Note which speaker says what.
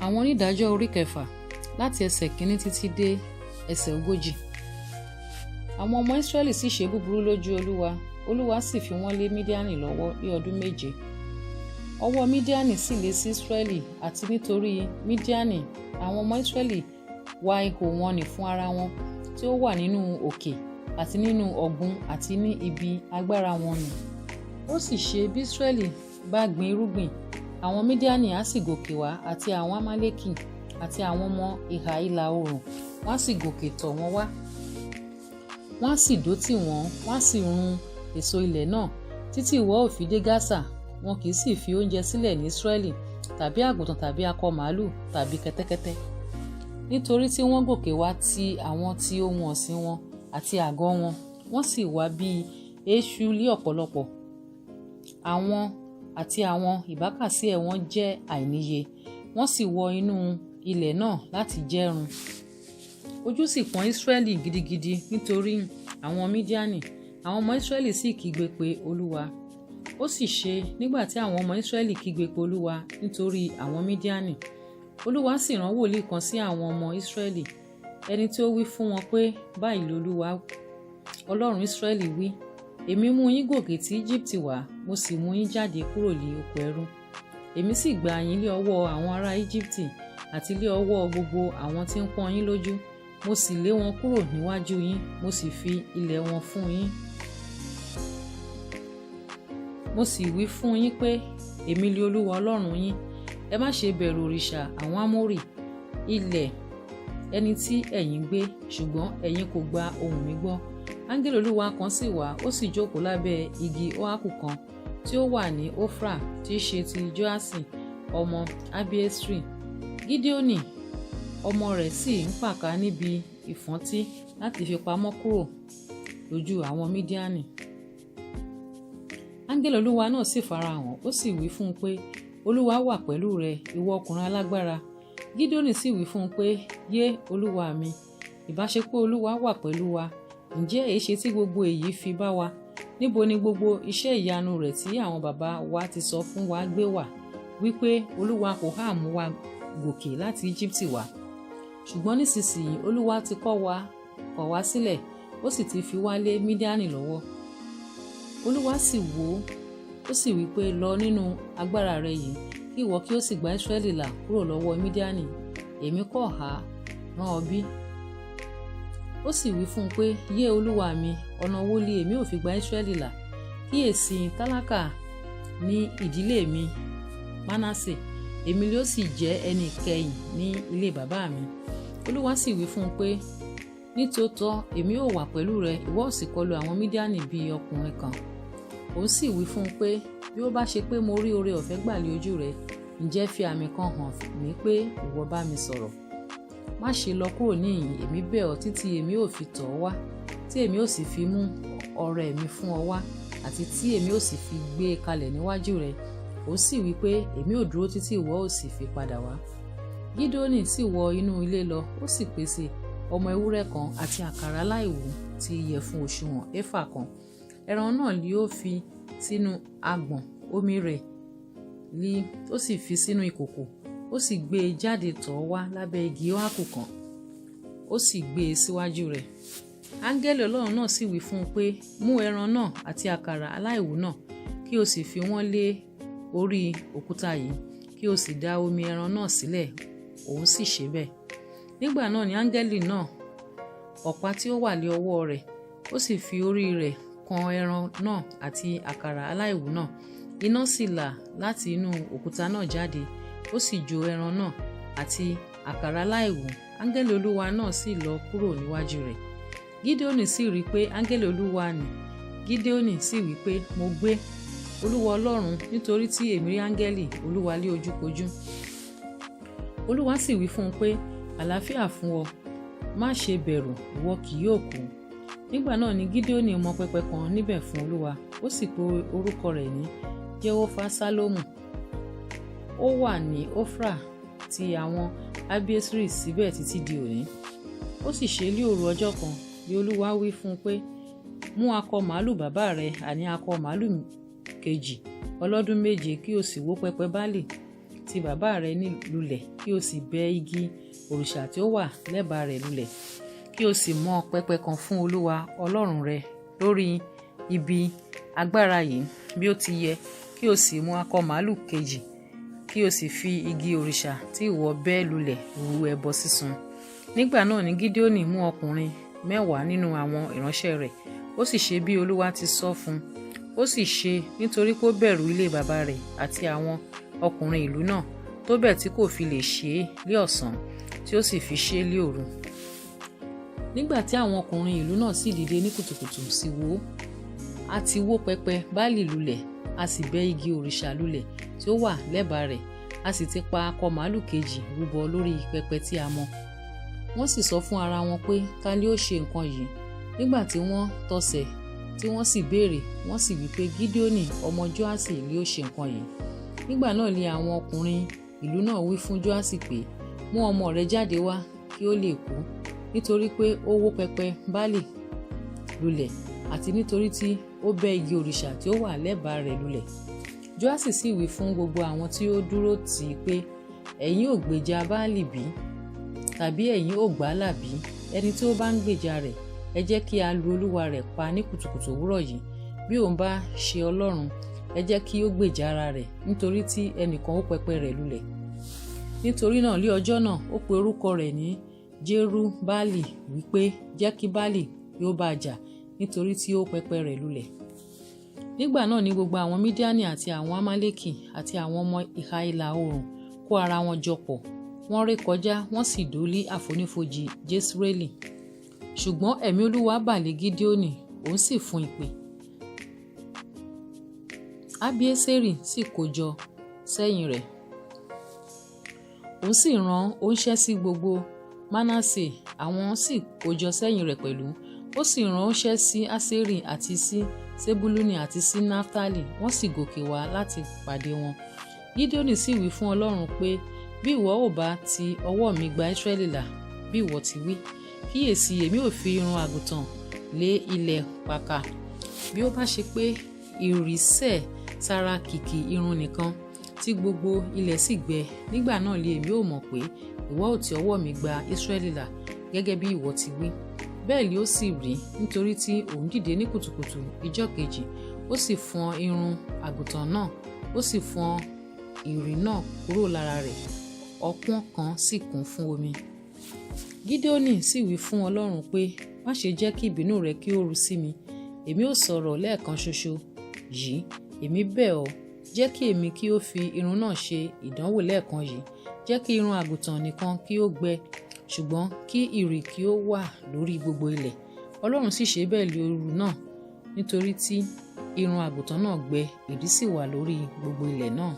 Speaker 1: Àwọn onídàájọ́ orí kẹfà, láti ẹsẹ̀ kìíní títí dé ẹsẹ̀ 40. Àwọn ọmọ Ísírẹ́lì sì ṣe búburú lójú Olúwa, Olúwa sì fi wọ́n lé Mídíánì lọ́wọ́ ní ọdún 7. Ọwọ́ Mídíánì sì le sí Ísírẹ́lì, àti nítorí Mídíánì àwọn ọmọ Ísírẹ́lì wa ihò wọn nì fún ara wọn tí ó wà nínú òkè àti nínú ọ̀gbun àti ní ibi agbára wọn nì. Ó sì ṣe bí Ísírẹ́lì bá gbin irúgbìn, àwọn Mídíánì á sì gòkè wá, àti àwọn Amálékì àti àwọn ọmọ ìhà ìlà oòrùn, wọ́n á sì gòkè tọ̀ wọ́n wá. Wọ́n á sì dó tì wọ́n, wọ́n á sì run èso ilẹ̀ náà títí ìwọ ó fi dé Gásà. Wọn kì í sì fi oúnjẹ sílẹ̀ ní Ísírẹ́lì, tàbí àgùntàn tàbí akọ màlúù tàbí kẹ́tẹ́kẹ́tẹ́. Nítorí tí wọ́n gòkè wá ti àwọn tí ohun ọ̀sìn wọn àti àgọ́ wọn, wọ́n sì wá bí eéṣú lí ọ̀pọ̀lọpọ̀. Àwọn àti àwọn ìbákasẹ wọn jẹ́ àìníye, wọ́n sì wọ inú ilẹ̀ náà láti jẹ run. Ojú sì pọ́n Ísírẹ́lì gidigidi nítorí àwọn Mídíánì. Àwọn ọmọ Ísírẹ́lì sì kígbe pé Olúwa. Ó sì ṣe nígbà tí àwọn ọmọ Ísírẹ́lì kígbe pé Olúwa nítorí àwọn Mídíánì, Olúwa sì rán wòlíì kan sí àwọn ọmọ Ísírẹ́lì, ẹni tí ó wí fún wọn pé, báyìí lolúwa Ọlọ́run Ísírẹ́lì wí, èmi mú yín gòkè tí Íjíbítì wá, mo sì mú yín jáde kúrò ní oko ẹrú. Èmi sì gbà yín lé ọwọ́ àwọn ará Íjíbítì àti lé ọwọ́ gbogbo àwọn tí ń pọ́n yín lójú. Mo sì lé wọn kúrò níwájú yín, mo sì fi ilẹ̀ wọn fún yín. Mo sì wí fún yín pé, èmi lé Olúwa Ọlọ́run yín. Ẹ má ṣe bẹ̀rù òrìṣà àwọn Ámórì, ilẹ̀ ẹni tí ẹ̀yin gbé, ṣùgbọ́n ẹ̀yin kò gba ohùn mi gbọ́. Áńgẹ́lì Olúwa kan sì wá, ó sì jókòó lábẹ́ igi óákù kan tí ó wà ní Ofra, tí í ṣe ti Joaṣi ọmọ Abiesri. Gideoni ọmọ rẹ̀ sì ń pàká níbi ìfọ́ntí láti fi pamọ́ kúrò lójú àwọn Mídíánì. Áńgẹ́lì Olúwa náà sì farahàn, ó sì wí fún un pé, Olúwa wà pẹ̀lú rẹ, ìwọ ọkùnrin alágbára. Gideoni sì wí fún un pé, yé Olúwa mi, ìbá ṣe pé Olúwa wà pẹ̀lú wa, ǹjẹ́ èéṣe tí gbogbo èyí fi bá wa? Níbo ni gbogbo iṣẹ́ ìyanu rẹ̀ tí àwọn baba wa ti sọ fún wa gbé wà, wípé Olúwa kò há mú wa gòkè láti Íjíbítì wá? Ṣùgbọ́n nísinsìnyí Olúwa ti kọ̀ wá sílẹ̀, ó sì ti fi wá lé Mídíánì lọ́wọ́. Olúwa sì wò ó, ó sì wí pé, lọ nínú agbára rẹ yìí, kí ìwọ kí ó sì gba Ísírẹ́lì là kúrò lọ́wọ́ Mídíánì. Èmi kò há rán ọ bí? Ó sì wí fún un pé, yé Olúwa mi, ọ̀nà wo li èmi ò fi gba Ísírẹ́lì là? Kíyèsí, tálákà ní ìdílé mi Mánásè, èmi ló sì jẹ́ ẹni ìkẹyìn ní ilé bàbá mi. Olúwa sì wí fún un pé, nítòótọ́ èmi ò wà pẹ̀lú rẹ, ìwọ ò sì kọlu àwọn Mídíánì bí ọkùnrin kan. Òun sì wí fún un pé, bí ó bá ṣe pé mo rí oore ọ̀fẹ́ gbà lé ojú rẹ, ǹjẹ́ fi àmì kan hàn mí pé ìwọ bá mi sọ̀rọ̀. Má ṣe lọ kúrò níhìn, èmi bẹ̀ ọ́ títí èmi ò fi tọ̀ ọ́ wá, tí èmi ò sì fi mú ọrẹ mi fún ọ wá, àti tí èmi ò sì fi gbé e kalẹ̀ níwájú rẹ. Ó sì wí pé, èmi ò dúró títí ìwọ ò sì fi padà wá. Gídíónì sì wọ inú ilé lọ, ó sì pèsè ọmọ ewúrẹ́ kan àti àkàrà aláìwú ti ìyẹ̀fun òṣùwọ̀n éfà kan. Ẹran náà li ó fi sínú agbọ̀n, omi rẹ̀ li ó sì fi sínú ìkòkò, ó sì gbé e jáde tọ̀ ọ́ wá lábẹ́ igi óákù kan, ó sì gbé e síwájú rẹ̀. Áńgẹ́lì Ọlọ́run náà sì wí fún un pé, mú ẹran náà àti àkàrà aláìwú náà, kí o sì fi wọ́n lé orí òkúta yìí, kí o sì da omi ẹran náà sílẹ̀. Òun sì ṣe bẹ́ẹ̀. Nígbà náà ni áńgẹ́lì náà ọ̀pá tí ó wà lé ọwọ́ rẹ̀, ó sì fi orí rẹ̀ kan ẹran náà àti àkàrà aláìwú náà. Iná sì là láti inú òkúta náà jáde, ó sì jó ẹran náà àti àkàrà aláìwú. Áńgẹ́lì Olúwa náà sì lọ kúrò níwájú rẹ̀. Gídíónì sì rí i pé áńgẹ́lì Olúwa ni. Gídíónì sì wí pé, mo gbé, Olúwa Ọlọ́run, nítorí tí èmi rí áńgẹ́lì Olúwa lé ojúkojú. Olúwa sì wí fún un pé, àlàáfíà fún ọ, má ṣe bẹ̀rù, ìwọ kì yóò kú. Nígbà náà ni Gídíónì mọ pẹpẹ kan níbẹ̀ fún Olúwa, ó sì pe orúkọ rẹ̀ ní Jehova Sálómù. Ó wà ní Ofra ti àwọn Abiesri síbẹ̀ títí di òní. Ó sì ṣe ní òru ọjọ́ kan bí Olúwa wí fún un pé, mú akọ màálù bàbá rẹ, àní akọ màálù kejì ọlọ́dún 7, kí o sì wó pẹpẹ Báálì tí ti bàbá rẹ lulẹ̀, kí o sì bẹ́ igi òrìṣà tí ó wà lẹ́bàá rẹ̀ lulẹ̀, kí o sì mọ pẹpẹ kan fún Olúwa Ọlọ́run rẹ lórí ibi agbára yìí bí ó ti yẹ, kí o sì mú akọ màlúù kejì, kí o sì fi igi òrìṣà tí ìwọ bẹ́ lulẹ̀ rú ẹbọ sísun. Nígbà náà ni Gídíónì mú ọkùnrin 10 nínú àwọn ìránṣẹ́ rẹ̀, ó sì ṣe bí Olúwa ti sọ fún un. Ó sì ṣe, nítorí pé ó bẹ̀rù ilé bàbá rẹ̀ àti àwọn ọkùnrin ìlú náà, tó bẹ́ẹ̀ tí kò fi lè ṣe é lé ọ̀sán, tí ó sì fi ṣe é lé òru. Nígbà tí àwọn ọkùnrin ìlú náà sì dìde ní kùtùkùtù, sì wò ó, a ti wó pẹpẹ Báálì lulẹ̀, a sì bẹ́ igi òrìṣà lulẹ̀ tí ó wà lẹ́bàá rẹ̀, a sì ti pa akọ màlúù kejì rúbọ lórí pẹpẹ tí a mọ. Wọ́n sì sọ fún ara wọn pé, ta li ó ṣe nǹkan yìí? Nígbà tí wọ́n tọsẹ̀ tí wọ́n sì béèrè, wọ́n sì wí pé, Gídíónì ọmọ Jóaṣì li ó ṣe nǹkan yìí. Nígbà náà li àwọn ọkùnrin ìlú náà wí fún Jóaṣì pé, mú ọmọ rẹ jáde wá kí ó lè kú, nítorí pé ó wó pẹpẹ Báálì lulẹ̀, àti nítorí tí ó bẹ́ igi òrìṣà tí ó wà lẹ́bàá rẹ̀ lulẹ̀. Jóaṣì sì wí fún gbogbo àwọn tí ó dúró tì í pé, ẹ̀yin ò gbèjà Báálì bí? Tàbí ẹ̀yin ò gbà á là bí? Ẹni tí ó bá ń gbèjà rẹ̀, ẹ jẹ́ kí a lu olúwa rẹ̀ pa ní kùtùkùtù òwúrọ̀ yìí. Bí òun bá ṣe Ọlọ́run, ẹ jẹ́ kí ó gbèjà ara rẹ̀, nítorí tí ẹnìkan ó pẹpẹ rẹ̀ lulẹ̀. Nítorí náà lé ọjọ́ náà, ó pe orúkọ rẹ̀ ní Jerubáálì, wípé, jẹ́ kí Báálì kí ó bá jà, nítorí tí ó pẹpẹ rẹ̀ lulẹ̀. Nígbà náà ni gbogbo àwọn Mídíánì àti àwọn Amálẹ́kì àti àwọn ọmọ ìhà ìlà oòrùn kó ara wọn jọ pọ̀, wọ́n ré kọjá, wọ́n sì dó lé àfonífojì Jesreeli. Ṣùgbọ́n ẹ̀mí Olúwa bà lé Gídíónì, òun sì fún ìpè. Abieseri sì kó jọ sẹ́yìn rẹ̀. Òun sì rán oníṣẹ́ sí gbogbo Manase, àwọn sì kó jọ sẹ́yìn rẹ̀ pẹ̀lú. Ó sì rán oníṣẹ́ sí Aṣeri àti sí Sebuluni àti sí Naftali, wọ́n sì gòkè wá láti pàdé wọn. Gídíónì sì wí fún Ọlọ́run pé, bí ìwọ ò bá ti ọwọ́ mi gba Ísírẹ́lì là, bí ìwọ ti wí, kíyèsí, èmi ò fi irun àgùntàn lé ilẹ̀ pàkà. Bí ó bá ṣe pé ìrìsẹ̀ sára kìkì irun nìkan, tí gbogbo ilẹ̀ sì gbẹ, nígbà náà lé èmi ò mọ̀ pé ìwọ ò ti ọwọ́ mi gba Ísírẹ́lì là, gẹ́gẹ́ bí ìwọ ti wí. Bẹ́ẹ̀ li ó sì rí, nítorí tí òun dìde ní kùtùkùtù ijọ́ kejì, ó sì fọ́n irun àgùntàn náà, ó sì fọ́n ìrì náà kúrò lára rẹ̀, ọpọ́n kan sì kún fún omi. Gídíónì sì wí fún Ọlọ́run pé, má ṣe jẹ́ kí ìbínú rẹ kí ó ru sí mi, èmi ó sọ̀rọ̀ lẹ́ẹ̀kan ṣoṣo yìí, èmi bẹ̀ ọ́, jẹ́ kí èmi kí ó fi irun náà ṣe ìdánwò lẹ́ẹ̀kan yìí, jẹ́ kí irun àgùntàn nìkan kí ó gbẹ, ṣùgbọ́n kí ìrì kí ó wà lórí gbogbo ilẹ̀. Ọlọ́run sì ṣe bẹ́ẹ̀ lé òru náà, nítorí tí irun àgùntàn náà gbẹ, ìrì sì wà lórí gbogbo ilẹ̀ náà.